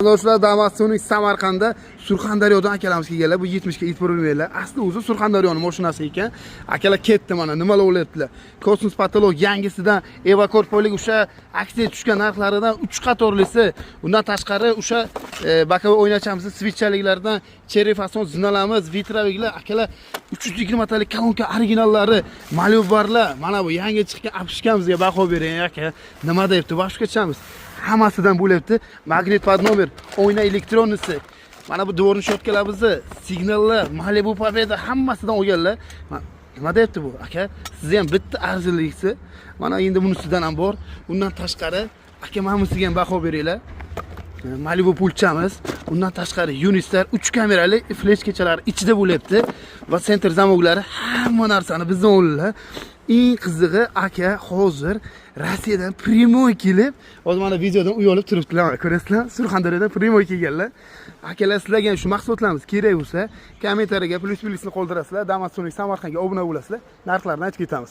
Do'stlar, Damas Sonic Samarqandda Surxondaryodan akalarimiz kelganlar. Bu 70 ga e'tibor bermanglar. Asli o'zi Surxondaryoning mashinasi ekan. Akalar ketdi, mana nimalar o'lyaptilar. Kosmos потолок yangisidan Evakor polik o'sha aksiya tushgan narxlaridan 3 qatorlisi. Undan tashqari o'sha боковой o'ynachamiz, свеча liklardan Cherry fason zinalarimiz, ветровик lar, akalar, 320 talik kolonka originallari, Malibu barlar, mana bu yangi chiqqan обшивка mizga baho bering, aka. Nima deyapti? Boshqachamiz. Hammasidan bo'lyapti. Magnit под номер, oyna электронный si. Mana bu дворник щётка larimizni, signallar, Malibu Победа hammasidan olganlar. Nima deyapti bu? Aka, sizni ham bitta arzirlisi. Mana endi bunisidan ham bor. Undan tashqari, aka, mana bunisiga ham baho beringlar. Malibu pulchamiz. Undan tashqari Unistar 3 kamerali флешка chalar ichida bo'lyapti va центр замок lari, hamma narsani bizdan oldilar. Eng qizig'i, aka, hozir Rossiyadan прямой kelib, hozir mana videodan uyalib turibdilar, mana ko'rasizlar, Surxondaryodan прямой kelganlar. Akalar, sizlarga ham shu mahsulotlarimiz kerak bo'lsa, kommentariyaga plyus plyusni qoldirasizlar, Damas Sonic Samarqandga obuna bo'lasizlar, narxlarini aytib ketamiz.